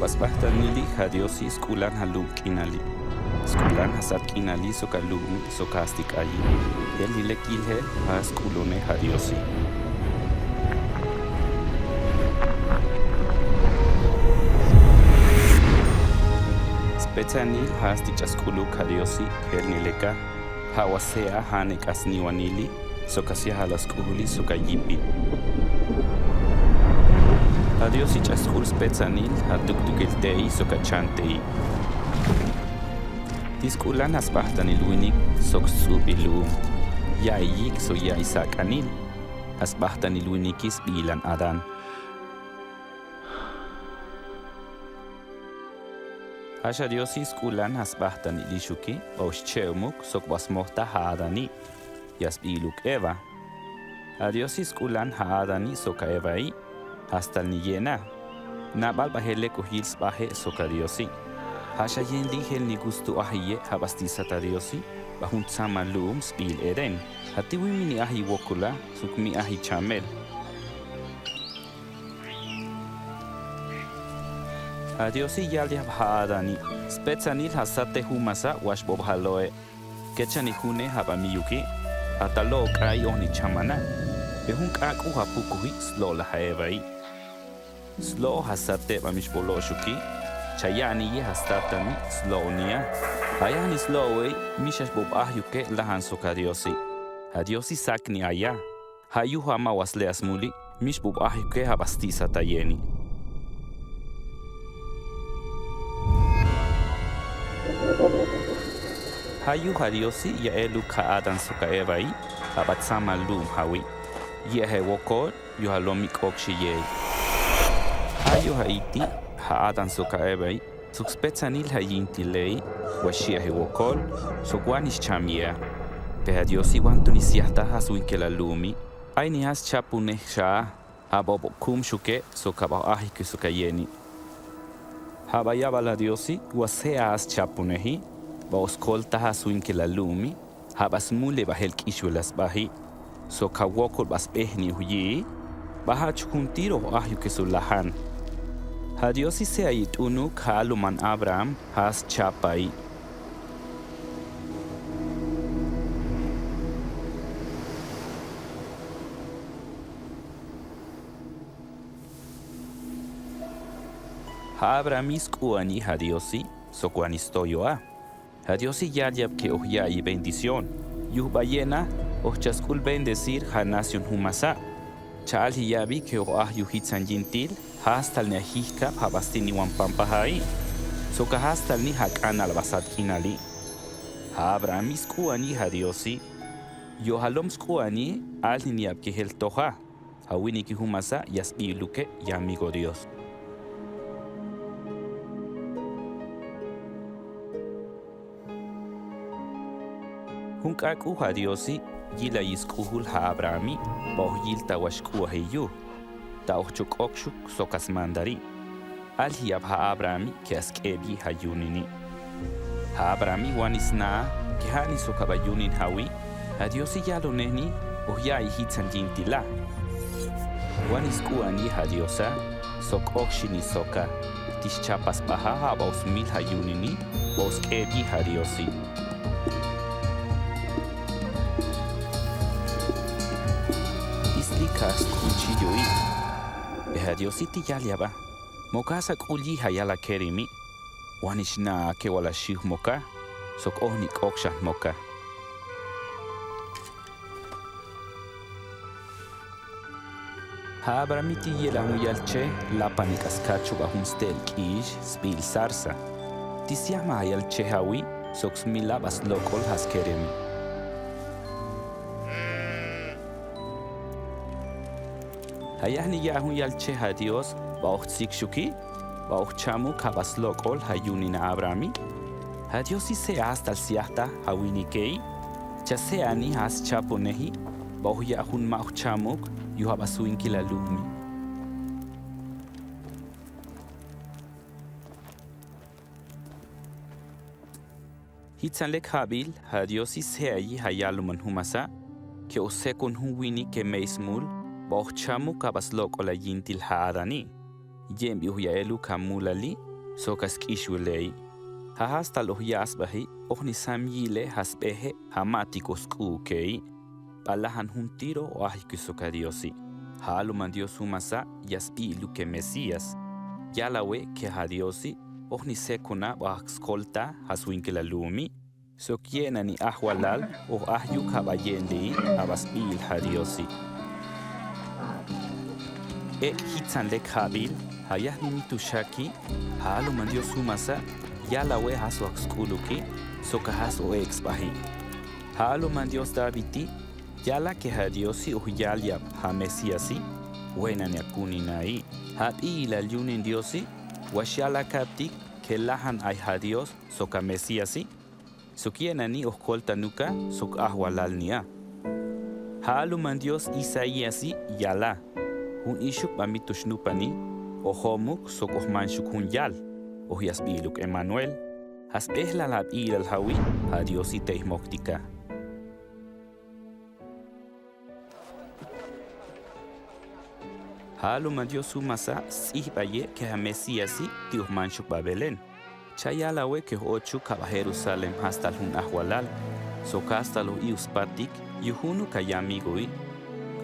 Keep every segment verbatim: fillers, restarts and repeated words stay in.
Sbajtanili ja diosi sk'ulan ja lum k'inali. Sk'ulan ja sat k'inali sok a lumi sok a asti k'ayi. Jelni lek yilje ja sk'ulone ja diosi. Spetsanil ja asti ch'ask'uluk ja diosi jelni leka. Ja wa sea jane k'asniwanili sok a siajal a sk'ujuli sok a yipi. Ja diosi ch'ask'ul spetsanil ja tuktukil te'i sok a chan te'i. Ti sk'ulan ja sbajtanil winik sok sts'ubil lum. Ya'i yik sok ya'i sak'anil. Ja sbajtanil winiki sbilan adán. Jaxa diosi sk'ulan ja sbajtanil ixuki ba'u xche'umuk sok ba'u smojta ja adani. Ya sbi'iluk eva. Ja diosi sk'ulan ja adani sok ja eva'i. Ja stalni yena. Nabal bajel lek uj yil sbaje sok ja diosi. Jaxa yenli jelni gustu ajiye ja ba'sti'sat ja diosi ba'jun tsamal lum sbi'il edén. Ja ti wimini aji wokula sok mi aji chamel. Ja diosi yal yab ja adani. Spetsanil ja sat te jumasa wa xbobjalo'e. Kechani june ja b'amiyuki. Ja talo'o k'a'i ojni chamana. Pe jun k'ak'u ja pukuji slo'la ja eva'i. Slo'o ja sat te b'amixbolo'xuki. Chaya'niyi ja statani slo'oni'a. Ja yajni slo'o'i mixaxbob'ajyuke lajan sok ja diosi. Ja diosi sakni aya. Ja yuj ama wa sle asmuli mixbob'ajyuke ja ba'sti'sat ayeni. Ja yuj ja diosi ya eluk ja adán sok ja eva'i. Ja b'atsamal lum jawi. Yi'aje wokol yuj ja lomi k'okxi ye'i. Ja yuj ja iti ja adán sok ja eva'i. Sok spetsanil ja yintile'i. Wa xi'aje wokol sok wa nix cham yi'a. Pe ja diosi wa antoni siajta ja swinkel a lumi. Ay ni ja schapunej xaa. Ja b'ob kumxuke sok ja b'ajike sok ja yeni. Ja b'a yab'al ja diosi wa sea ja schapuneji. B'ob skolta ja swinkel a lumi. Ja b'a smule b'a jel k'ixwel a sb'aji. Sok ja wokol b'a sb'ejni uj yi'i. B'a ja'chuk jun tir uj ajyuke sok lajan. Ja diosi sea yit'unuk ja aluman abraham ja schapa'i. Ja abrahami sk'u'ani ja diosi sok wa nix toyo'a. Ja diosi yal yabke uj ya'i bendición. Yuj b'a yena uj chask'ul bendecir ja nación jumasa. Cha'alji yab'i ke uj ajyu jitzan yintil ja stalni ajijkab ja b'astini wan pampa ja'i. Sok ja stalni ja k'anal b'a sat k'inali. Ja abrahami sk'u'ani ja diosi. Yuj ja lom sk'u'ani alnin yabke jel toja. Ja winiki jumasa ya sbi'luke ya amigo dios. Jun k'ak'u ja diosi yilayi sk'ujul ja abrahami b'ob yilta wa xk'u'aje yuj. Ta uj chok k'okxuk sok a smandari. Alji yab ja abrahami ke a sk'ebyi ja yunini. Ja abrahami wa nix na'a ke ja'ni sok ja b'a yunin jawi. Ja diosi yalonejni uj ya'i jitzan yintila. Wa nix sk'u'ani ja diosa sok k'okxini soka. Tix chapa sb'aja ja b'ob smil ja yunini b'ob sk'ebyi ja diosi. Tix lika sk'uchi yu'i. Pe ja diosi ti yal yab'a. Moka sa k'ul yi ja yala kerimi. Wa nix na'a ke wala xiw moka sok ojni k'okxan moka. Ja abrahami ti yila jun yalche lapani k'askachu b'a jun ste'el k'ix sbi'il zarza. Ti syama ja yalche jawi sok smila b'a slok'ol ja skeremi. Ja yajni ya' jun yalche ja dios b'a uj tzikxuki b'a uj chamuk ja b'a slok'ol ja yunin a abrahami. Ja diosi sea ja stal syajta ja winike'i. Cha se'ani ja schaponeji b'a uj ya' jun ma uj chamuk yuj ja b'a swinkil a lumi. Jitzan lek jab'il ja diosi se'ayi ja yaluman jumasa ke uj sekon jun winik ke mey smul b'a uj chamuk ja b'a slok'ol a yintil ja adani. Yembi uj ya' eluk ja mulali soka sk'ixwilei. Ja jasta'l oj ya'sbaji, ojni samyile jasbeje, ja ma'tik oj sk'u'ukei, b'alajan jun tiro o ajyuki soka Diosi. Ja aluman Dios jun masa ya sb'i'luke Mesías. Yala we ke ja Diosi, ojni sekuna b'ajak skolta ja swinkilal lumi, sok ye'nani ajwalal oj ajyuk ja b'a ye'nlei, ja b'a sb'i'il ja Diosi. Ek' jitzan lek jab'il, ja yajni mi tu xaki, ja aluman Dios jun masa, yala we ja sok sk'uluki, sok ja sok ek' sb'aji. Ja aluman Dios Davidi, yala ke ja Diosi oj yal yab' ja Mesíasi, we'nani akuninai. Ja b'i'ilal yunin Diosi, wax yala kab'tik ke lajan ay ja Dios, sok ja Mesíasi, sok ye'nani oj koltanuka, sok ajwalal ni a. Ja aluman Dios Isaíasi yala, jun ixuk b'a mi tu xnupani, oj jomuk sok oj manxuk jun yal, oj ya sb'i'luk Emanuel. Ja sb'ejlal ja b'i'ilal jawi, ja Diosi tey jmoktika. Ja aluman Dios jun masa, sts'ijb'aye ke ja Mesíasi, ti oj manxuk b'a Belén. Cha yala we ke oj ochuk ja b'a Jerusalén jasta'l jun ajwalal, sok jasta'l oj i'u spatik, yujunuka yamigoi,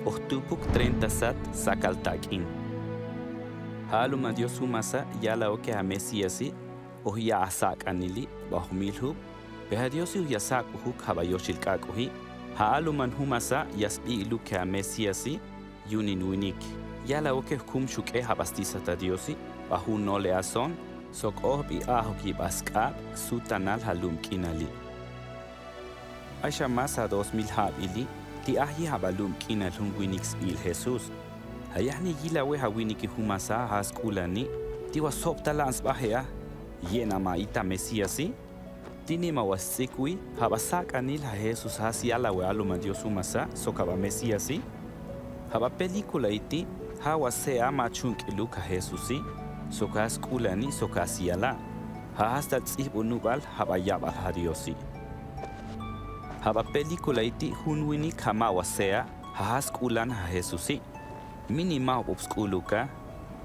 oj tupuk treinta sat sakal tak'in. Ja aluman Dios jun masa, yala we ke ja Mesíasi, oj ya' ja sak'anili, b'a oj mil jub', pe ja Diosi oj ya sak'ujuk ja b'a yoxil k'ak'uji. Ja aluman jun masa, ya sb'i'luk ke ja Mesíasi, yunin winik. Yala we ke oj kumxuk'e ja b'a stisata Diosi, b'a jun nole ason, sok oj b'i ajoki b'a sk'ab', sutanal ja lum k'inali. Axa mas ja dos mil jab'ili, ti aji ja b'a lum k'inal jun winik sb'i'il Jesús. Ja yajni yila we ja winiki jun masa ja sk'ulani, ti wa soptalan sb'aje a, ye'na ma ita Mesíasi. Ti nima wa sts'ikwi, ja b'a sak'anil ja Jesús ja syala we aluman Dios jun masa, sok ja b'a Mesíasi. Ja b'a pelíkula iti, ja wa sea ma chunk'iluk ja Jesusi, sok ja sk'ulani, sok ja syala. Ja jasta'l ts'ijb'unub'al, ja b'a yab'al ja Diosi. Ja b'a pelíkula iti, jun winik ja ma wa sea, ja ja sk'ulan ja Jesusi. Mi nima oj b'op sk'uluka,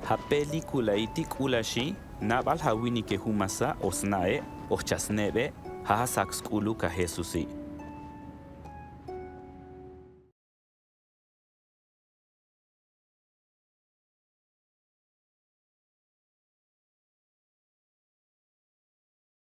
ja pelíkula iti k'ulaxi, nab'al ja winike jun masa oj sna'e, oj cha sneb'e, ja ja sak sk'uluk ja Jesusi.